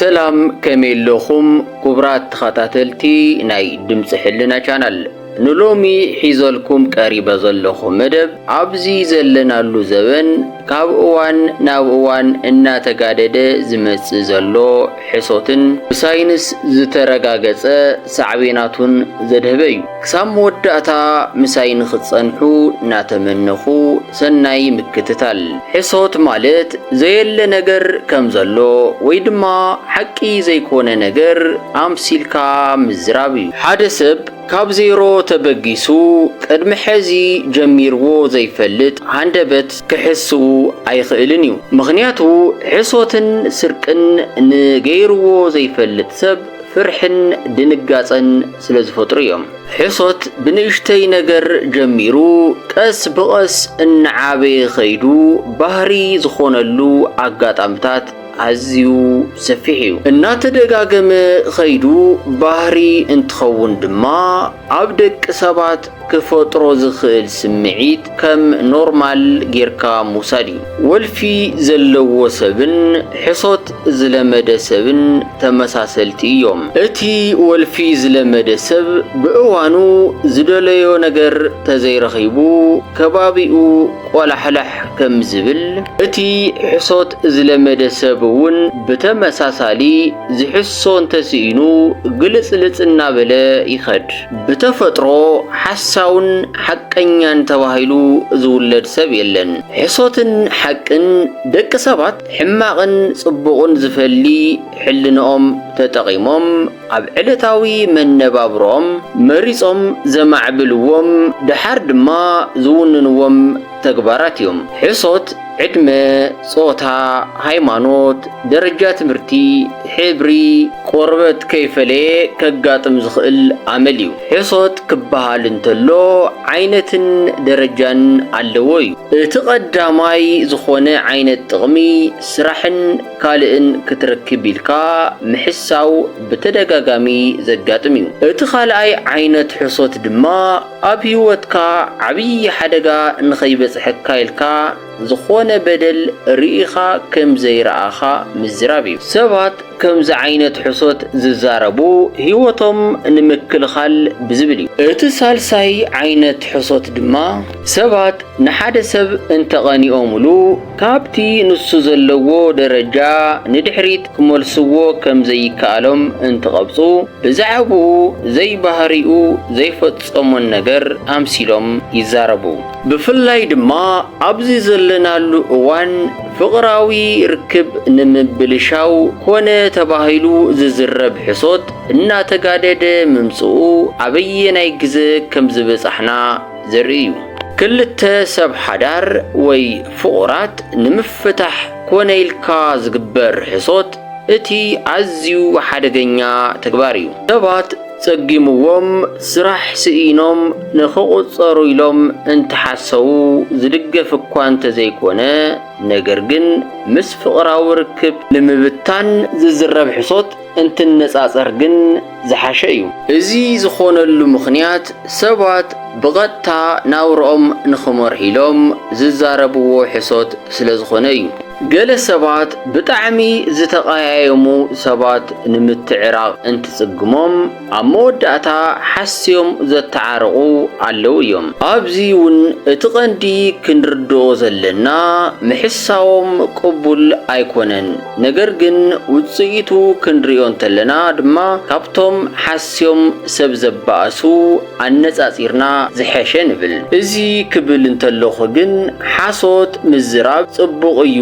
ሰላም፣ ከመይ ኣለኹም ክቡራት ተኸታተልቲ ናይ ድምፂ ሕልና ቻናል? ንሎሚ ሒዘልኩም ቀሪበ ዘለኹ መደብ፣ ኣብዚ ዘለናሉ ዘበን ካብ እዋን ናብ እዋን እናተጋደደ ዝመጽእ ዘሎ ሕሶትን ብሳይንስ ዝተረጋገጸ ሳዕቤናቱን ዘድሀበ እዩ። ክሳብ መወዳእታ ምሳይ ንኽትጸንሑ እናተመነኹ፣ ሰናይ ምክትታል። ሕሶት ማለት ዘየለ ነገር ከም ዘሎ ወይ ድማ ሓቂ ዘይኮነ ነገር ኣምሲልካ ምዝራብ እዩ። ሓደ ሰብ ካብ ዜሮ ተበጊሱ ቅድሚ ሕዚ ጀሚርዎ ዘይፈልጥ ሃንደበት ክሕስው ኣይኽእልን እዩ። ምኽንያቱ ሕሶትን ስርቅን ንገይርዎ ዘይፈልጥ ሰብ ፍርሕን ድንጋጸን ስለ ዝፈጥሩ እዮም። ሕሶት ብንእሽተይ ነገር ጀሚሩ ቀስ ብቐስ እናዓበየ ኸይዱ ባህሪ ዝኾነሉ ኣጋጣምታት ኣዝዩ ሰፊሕ እዩ። እናተደጋገመ ኸይዱ ባህሪ እንትኸውን ድማ ኣብ ደቂ ሰባት ክፈጥሮ ዝኽእል ስምዒት ከም ኖርማል ጌርካ ምውሳድ እዩ። ወልፊ ዘለዎ ሰብን ሕሶት ዝለመደ ሰብን ተመሳሰልቲ እዮም። እቲ ወልፊ ዝለመደ ሰብ ብእዋኑ ዝደለዮ ነገር ተዘይረኺቡ ከባቢኡ ቆላሕላሕ ከም ዝብል፣ እቲ ሕሶት ዝለመደ ሰብ እውን ብተመሳሳሊ ዝሕሶ እንተስኢኑ ግልጽልጽ እናበለ ይኸድ። ብተፈጥሮ ሓሳውን ሓቀኛን ተባሂሉ ዝውለድ ሰብ የለን። ሕሶትን ሓቅን ደቂ ሰባት ሕማቕን ጽቡቕን ዝፈሊ ሕልንኦም ተጠቒሞም ኣብ ዕለታዊ መነባብሮኦም መሪጾም ዘማዕብልዎም፣ ደሓር ድማ ዝውንንዎም ተግባራት እዮም። ሕሶት ዕድመ፣ ጾታ፣ ሃይማኖት፣ ደረጃ ትምህርቲ፣ ሕብሪ ቆርበት ከይፈለየ ከጋጥም ዝኽእል ኣመል እዩ። ሕሶት ክበሃል እንተሎ ዓይነትን ደረጃን ኣለዎ እዩ። እቲ ቀዳማይ ዝኾነ ዓይነት ጥቕሚ ስራሕን ካልእን ክትረክብ ኢልካ ምሕሳው ብተደጋጋሚ ዘጋጥም እዩ። እቲ ካልኣይ ዓይነት ሕሶት ድማ ኣብ ህይወትካ ዓብዪ ሓደጋ ንኸይበጽሐካ ኢልካ ዝኾነ በደል ርኢኻ ከም ዘይረኣኻ ምዝራብ እዩ። ሰባት ከምዚ ዓይነት ሕሶት ዝዛረቡ ህይወቶም ንምክልኻል ብዝብል እዩ። እቲ ሳልሳይ ዓይነት ሕሶት ድማ ሰባት ንሓደ ሰብ እንተቐኒኦምሉ ካብቲ ንሱ ዘለዎ ደረጃ ንድሕሪት ክመልስዎ ከም ዘይከኣሎም እንትቐብጹ ብዛዕባኡ ዘይባህሪኡ ዘይፈጸሞን ነገር ኣምሲሎም ይዛረቡ። ብፍላይ ድማ ኣብዚ ዘለናሉ እዋን ፍቕራዊ ርክብ ንምብልሻው ኮነ ተባሂሉ ዝዝረብ ሕሶት እናተጋደደ ምምጽኡ ኣበየናይ ግዘ ከም ዝበጻሕና ዘርኢ እዩ። ክልተ ሰብ ሓዳር ወይ ፍቑራት ንምፍታሕ ኮነ ኢልካ ዝግበር ሕሶት እቲ ኣዝዩ ሓደገኛ ተግባር እዩ። ሰባት ጸጊምዎም ስራሕ ስኢኖም ንኽቑጸሩ ኢሎም እንተሓሰዉ ዝድገፍ እኳ እንተዘይኮነ፣ ነገር ግን ምስ ፍቕራዊ ርክብ ንምብታን ዝዝረብ ሕሶት እንትነጻጸር ግን ዝሓሸ እዩ። እዚ ዝኾነሉ ምኽንያት ሰባት ብቐጥታ ናብርኦም ንኽመርሑ ኢሎም ዝዛረብዎ ሕሶት ስለ ዝኾነ እዩ። ገለ ሰባት ብጣዕሚ ዝተቐያየሙ ሰባት ንምትዕራቕ እንትጽግሞም ኣብ መወዳእታ ሓስዮም ዘተዓርቑ ኣለዉ እዮም። ኣብዚ እውን እቲ ቐንዲ ክንርድኦ ዘለና ምሕሳዎም ቅቡል ኣይኮነን። ነገር ግን ውጽኢቱ ክንርእዮ እንተለና ድማ ካብቶም ሓስዮም ሰብ ዘባእሱ ኣነጻጺርና ዝሐሸ ንብል። እዚ ክብል እንተለኹ ግን ሓሶት ምዝራብ ጽቡቕ እዩ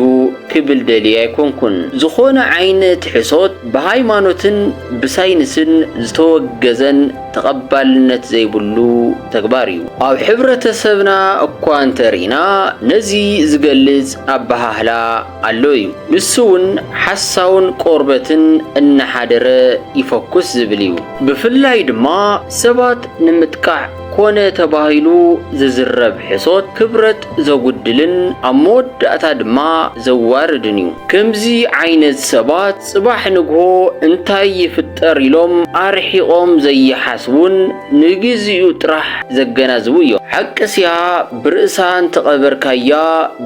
ክብል ደልየ ኣይኮንኩን። ዝኾነ ዓይነት ሕሶት ብሃይማኖትን ብሳይንስን ዝተወገዘን ተቐባልነት ዘይብሉ ተግባር እዩ። ኣብ ሕብረተሰብና እኳ እንተርኢና ነዚ ዝገልጽ ኣበሃህላ ኣሎ እዩ። ንሱ እውን ሓሳውን ቆርበትን እናሓደረ ይፈኩስ ዝብል እዩ። ብፍላይ ድማ ሰባት ንምጥቃዕ ኮነ ተባሂሉ ዝዝረብ ሕሶት ክብረት ዘጉድልን ኣብ መወዳእታ ድማ ዘዋርድን እዩ። ከምዚ ዓይነት ሰባት ጽባሕ ንግሆ እንታይ ይፍጠር ኢሎም ኣርሒቖም ዘይሓስቡን ንግዚኡ ጥራሕ ዘገናዝቡ እዮም። ሓቅስያ ብርእሳ እንተቐበርካያ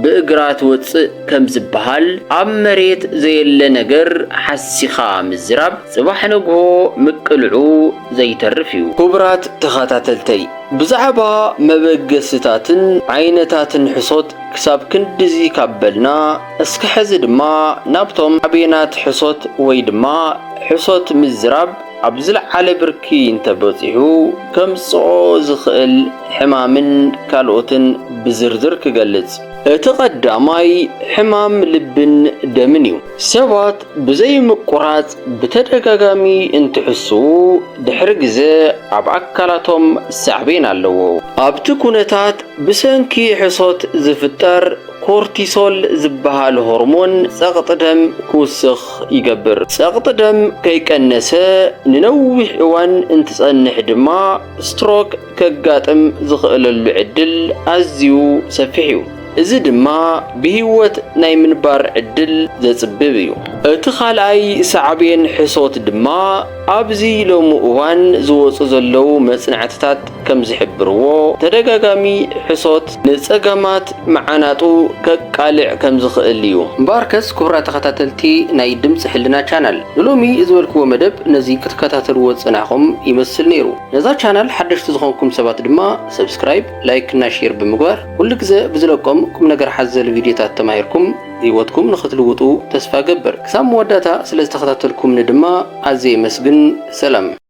ብእግራ ትወጽእ ከም ዝበሃል፣ ኣብ መሬት ዘየለ ነገር ሓሲኻ ምዝራብ ጽባሕ ንግሆ ምቅልዑ ዘይተርፍ እዩ። ክቡራት ተኸታተልተይ፣ ብዛዕባ መበገስታትን ዓይነታትን ሕሶት ክሳብ ክንድዚ ካብ በልና፣ እስከ ሕዚ ድማ ናብቶም ኣቤናት ሕሶት ወይ ድማ ሕሶት ምዝራብ ኣብ ዝለዓለ ብርኪ እንተበጺሑ ከምጽኦ ዝኽእል ሕማምን ካልኦትን ብዝርዝር ክገልጽ። እቲ ቀዳማይ ሕማም ልብን ደምን እዩ። ሰባት ብዘይ ምቁራጽ ብተደጋጋሚ እንትሕስዉ፣ ድሕሪ ግዜ ኣብ ኣካላቶም ሳዕቤን ኣለዎ። ኣብቲ ኩነታት ብሰንኪ ሕሶት ዝፍጠር ኮርቲሶል ዝበሃል ሆርሞን ጸቕጢ ደም ክውስኽ ይገብር። ጸቕጢ ደም ከይቀነሰ ንነዊሕ እዋን እንትጸንሕ ድማ ስትሮክ ከጋጥም ዝኽእለሉ ዕድል ኣዝዩ ሰፊሕ እዩ። እዚ ድማ ብህይወት ናይ ምንባር ዕድል ዘጽብብ እዩ። እቲ ካልኣይ ሳዕቤን ሕሶት ድማ ኣብዚ ሎሚ እዋን ዝወጹ ዘለዉ መጽናዕትታት ከም ዝሕብርዎ፣ ተደጋጋሚ ሕሶት ንጸገማት መዓናጡ ከቃልዕ ከም ዝኽእል እዩ። እምበኣርከስ ክቡራት ተኸታተልቲ ናይ ድምጺ ሕልና ቻናል፣ ንሎሚ ዝበልክዎ መደብ ነዚ ክትከታተልዎ ዝጸናሕኩም ይመስል ነይሩ። ነዛ ቻናል ሓደሽቲ ዝኾንኩም ሰባት ድማ ሰብስክራይብ፣ ላይክ እና ሼር ብምግባር ኩሉ ግዜ ብዝለቆም ቁም ነገር ሓዘል ቪድዮታት ተማሂርኩም ህይወትኩም ንኽትልውጡ ተስፋ ገብር። ክሳብ መወዳእታ ስለ ዝተኸታተልኩምኒ ድማ ኣዝየ የመስግን። ሰላም።